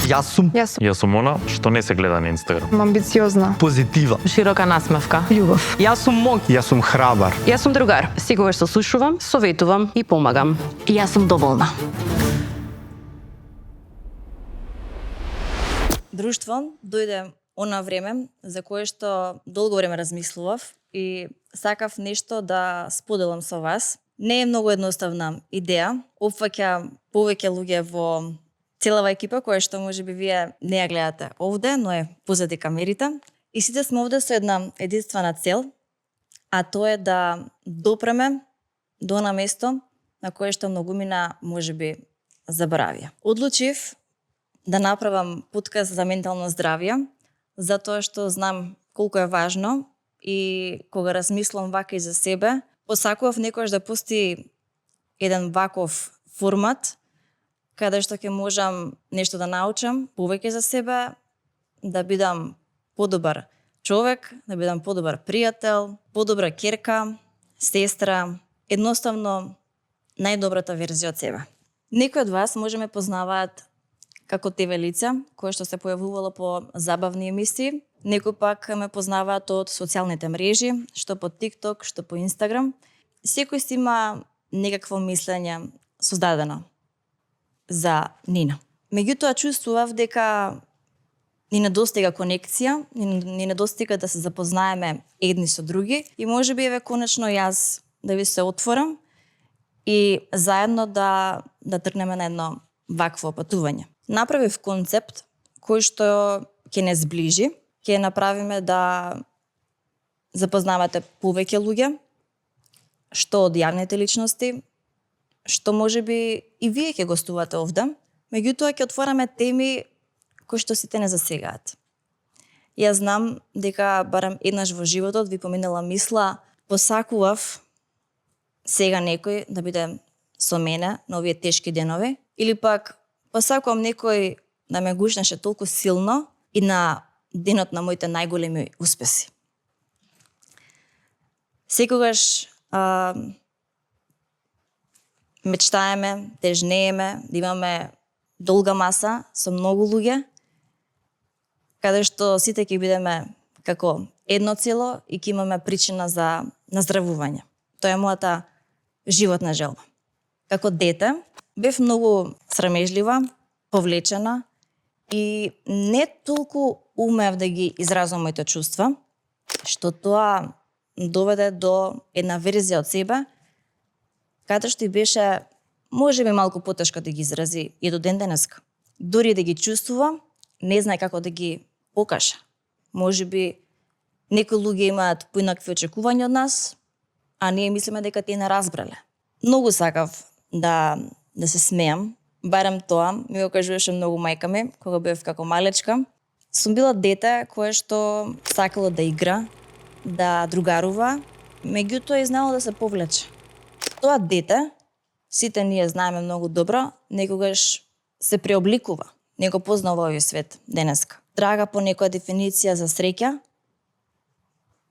Јас сум Јас сум она што не се гледа на Инстаграм. Амбициозна. позитивен. Широка насмевка. Љубов. Јас сум мог. Јас сум храбар. Јас сум другар. Секогаш се слушувам, советувам и помагам. Јас сум доволна. Друштво дојде она време за кое што долго време размислував и сакав нешто да споделам со вас. Не е многу едноставна идеја, опфаќа повеќе луѓе во целава екипа која што можеби вие не ја гледате овде, но е позади камерите. И сите сме овде со една единствена цел, а тоа е да допреме до на место на кое што многумина можеби заборавија. Одлучив да направам подкаст за ментално здравје, затоа што знам колку е важно и кога размислам вака и за себе, посакував некојаш да постои еден ваков формат каде што ќе можам нешто да научам повеќе за себе, да бидам подобар човек, да бидам подобар пријател, подобра ќерка, сестра, едноставно најдобрата верзија од себе. Некои од вас може ме познаваат како ТВ лице, кое што се појавувало по забавни емисии, некои пак ме познаваат од социјалните мрежи, што по TikTok, што по Instagram. Секој си има некакво мислење создадено за Нина. Меѓутоа чувствував дека ни недостига конекција, ни недостига да се запознаеме едни со други и можеби еве конечно јас да ви се отворам и заедно да тргнеме на едно вакво патување. Направив концепт кој што ќе не сближи, ќе направиме да запознавате повеќе луѓе, што од јавните личности, што можеби и вие ќе гостувате овде, меѓутоа ќе отвораме теми кои што сите не засегаат. Јас знам дека барем еднаш во животот ви поминала мисла, посакував сега некој да биде со мене на овие тешки денови, или пак посакувам некој да ме гушнеше толку силно и на денот на моите најголеми успеси. Секогаш мечтаеме, тежнееме, да имаме долга маса со многу луѓе, каде што сите ќе бидеме како едно цело и ќе имаме причина за наздравување. Тоа е мојата животна желба. Како дете бев многу срамежлива, повлечена и не толку умеав да ги изразувам моите чувства, што тоа доведе до една верзија од себе, каде што и беше можеби малку потешко да ги изрази и до ден денеска. Дори да ги чувствува, не знае како да ги покаже. Можеби некои луѓе имаат поинакви очекувања од нас, а ние мислиме дека тие не разбрале. Многу сакав да се смеам, барем тоа ми го кажуваше многу мајка ми кога бев како малечка. Сум била дете кое што сакало да игра, да другарува, меѓутоа и знало да се повлече. Тоа дете, сите ние знаеме многу добро, некогаш се преобликува, не го познава овој свет денеска. Трага по некоја дефиниција за среќа,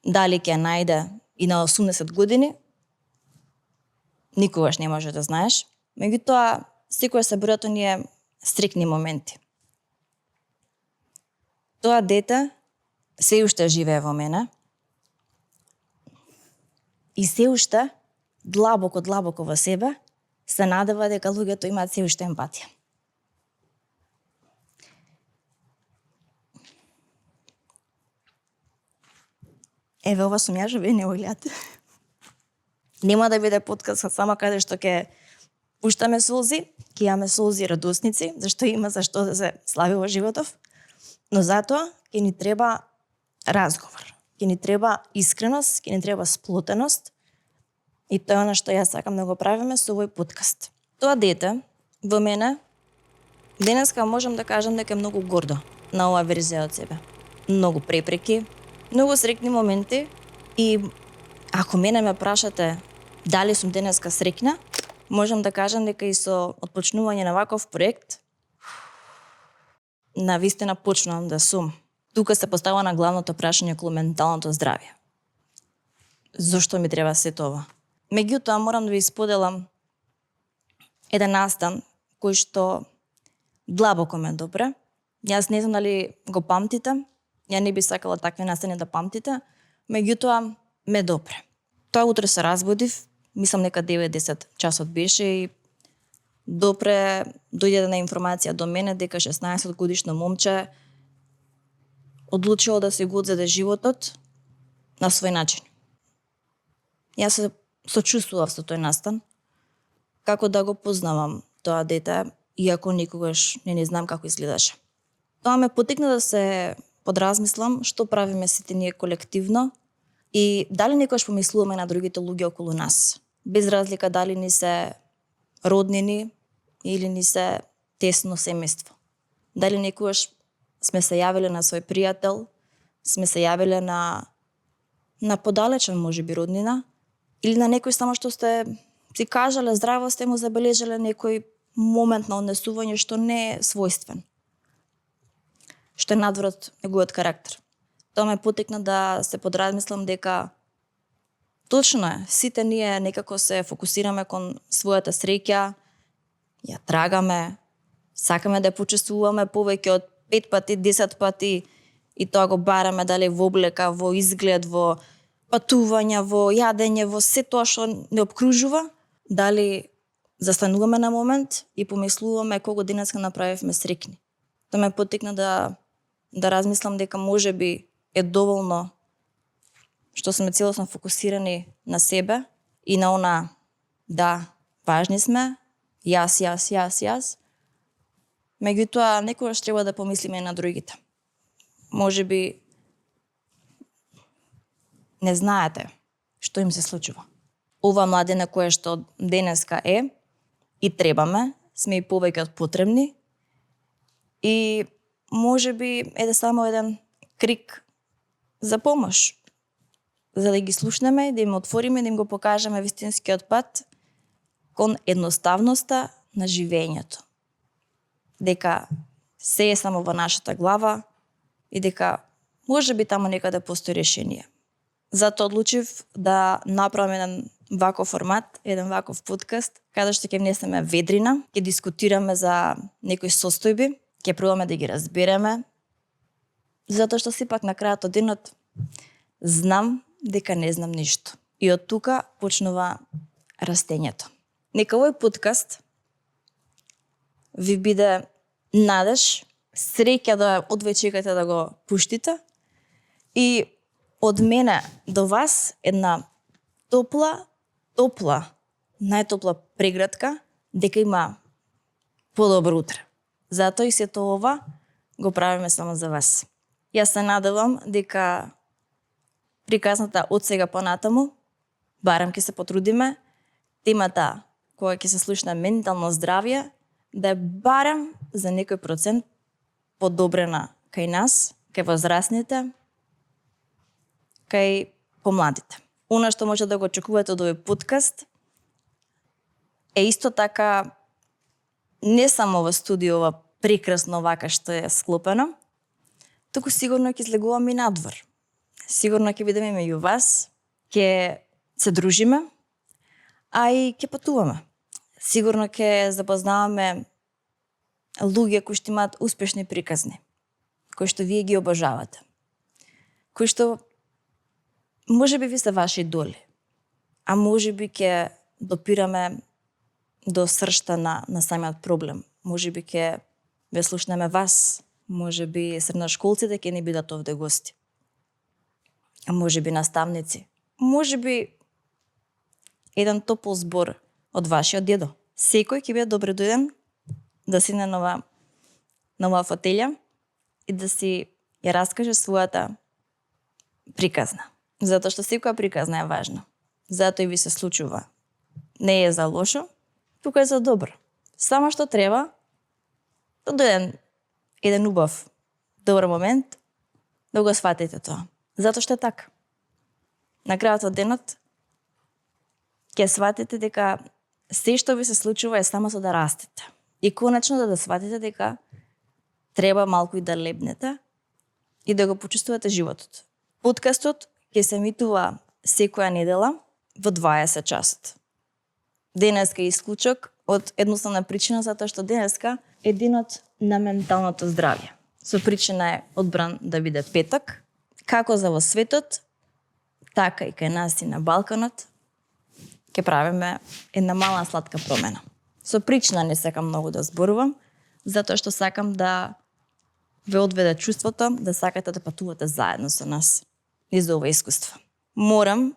дали ќе најде и на 80 години, никогаш не може да знаеш. Меѓутоа, секој се бројат оние стрикни моменти. Тоа дете се уште живее во мене и се уште длабоко во себе се надева дека луѓето имаат се уште емпатија. Еве ова сум ја, вие не го гледате. Нема да биде подкаст само каде што ќе пуштаме солзи, ќе имаме солзи радосници, зашто има зашто да се слави во животов, но затоа ќе ни треба разговор, ќе ни треба искреност, ќе ни треба сплотеност и тоа е она што јас сакам да го правиме со овој подкаст. Тоа дете во мене денеска можам да кажам дека е многу гордо на оваа верзија од себе. Многу препреки, многу среќни моменти и ако мене ме прашате дали сум денеска среќна, можам да кажам дека и со отпочнување на ваков проект на вистина почнувам да сум. Тука се поставува на главното прашање околу менталното здравје. Зошто ми треба се тоа? Меѓутоа морам да ви споделам еден настан кој што длабоко ме допре Јас не знам дали го памтите, ја не би сакала такви настани да памтите, меѓутоа ме допре. Тоа утре се разбудив, мислам нека 9-10 часот беше и дојде на информација до мене дека 16 годишно момче одлучило да си го одзеде животот на свој начин. Јас се сочувствував со тој настан, како да го познавам тоа дете, иако никогаш не знам како изгледаше. Тоа ме потикна да се подразмислам што правиме сите ние колективно и дали некојаш помислуваме на другите луѓе околу нас, без разлика дали ни се роднини или ни се тесно семејство. Дали некојаш сме се јавиле на свој пријател, сме се јавиле на подалечен можеби роднина, или на некој само што сте си кажале здраво, сте му забележале некој момент на однесување што не е својствен, што е надвор од неговиот карактер. Тоа ме потикна да се подразмислам дека точно е, сите ние некако се фокусираме кон својата среќа, ја трагаме, сакаме да ја почувствуваме повеќе од 5 пати, 10 пати и тоа го бараме дали во облека, во изглед, во патувања, во јадење, во се тоа што не обкружува, дали застануваме на момент и помислуваме кого денеска направивме среќни. Тоа ме потикна да размислам дека можеби е доволно што сме целосно фокусирани на себе и на она да, важни сме, јас. Меѓутоа, некогаш треба да помислиме и на другите. Можеби не знаете што им се случува. Ова младина која што денеска е и требаме, сме и повеќе од потребни и можеби е само еден крик за помош, за да ги слушнеме, да им отвориме, да им го покажеме вистинскиот пат кон едноставноста на живењето. Дека се е само во нашата глава и дека можеби таму некаде постои решение. Затоа одлучив да направам еден ваков формат, еден ваков подкаст, каде што ќе внесеме ведрина, ќе дискутираме за некои состојби, ќе пробаме да ги разбереме, затоа што сепак на крајот од денот знам дека не знам ништо. И од тука почнува растењето. Нека овој подкаст ви биде надеж, среќа да одвечекате да го пуштите и од мене до вас една топла, најтопла прегратка дека има подобро утре. Затоа и сето ова го правиме само за вас. Јас се надевам дека приказната од сега понатаму, барем ќе се потрудиме, темата која ќе се слушна ментално здравје, да е барем за некој процент подобрена кај нас, кај возрастните, кај помладите. Она што може да го очекувате од овој подкаст е исто така не само во студио прекрасно вака што е склопено, туку сигурно ќе излегуваме и надвор. Сигурно ќе бидеме меѓу вас, ќе се дружиме, а и ќе патуваме. Сигурно ќе запознаваме луѓе кои што имаат успешни приказни, кои што вие ги обожавате, кои што можеби ви се ваши идоли, а можеби ќе допираме до сршта на самиот проблем. Можеби ќе ве слушнеме вас, можеби средношколците ќе не бидат овде гости, а можеби наставници, можеби еден топол збор од вашиот дедо. Секој ќе биде добре дојден да седне на оваа фотелја и да си ја раскаже својата приказна. Затоа што секоја приказна е важна. Затоа и ви се случува. Не е за лошо, туку е за добро. Само што треба да дојде еден убав, добар момент да го сватите тоа. Затоа што е така. На крајот од денот ќе сватите дека се што ви се случува е само за да растете. И конечно да сватите дека треба малку и да лебнете и да го почувствувате животот. Подкастот ќе се емитува секоја недела во 20 часот. Денеска е исклучок од едноставна причина затоа што денеска е денот на менталното здравје. со причина е одбран да биде петок, како за во светот, така и кај нас и на Балканот, ќе правиме една мала сладка промена. Со причина не сакам многу да зборувам, затоа што сакам да ве одведе чувството да сакате да патувате заедно со нас низ ова искуство. Морам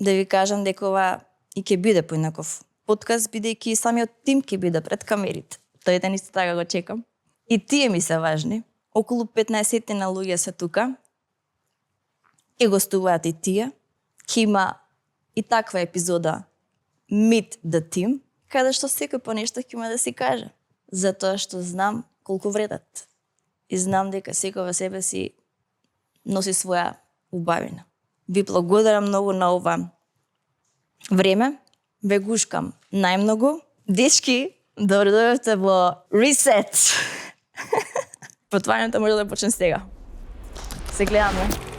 да ви кажам дека ова и ќе биде поинаков подкаст, бидејќи и самиот тим ќе биде пред камерите. Тој ден исто така го чекам. И тие ми се важни. Околу 15 на луѓе се тука. И гостуваат и тие. Ќе има и таква епизода Meet the Team, каде што секој по нешто ќе има да си каже. Затоа што знам колку вредат. И знам дека секој во себе си носи своја убавина. Ви благодарам многу на ова време. Ве гушкам најмногу. Дечки, добро дојдовте во Reset. Потварањето може да почне сега. Се гледаме.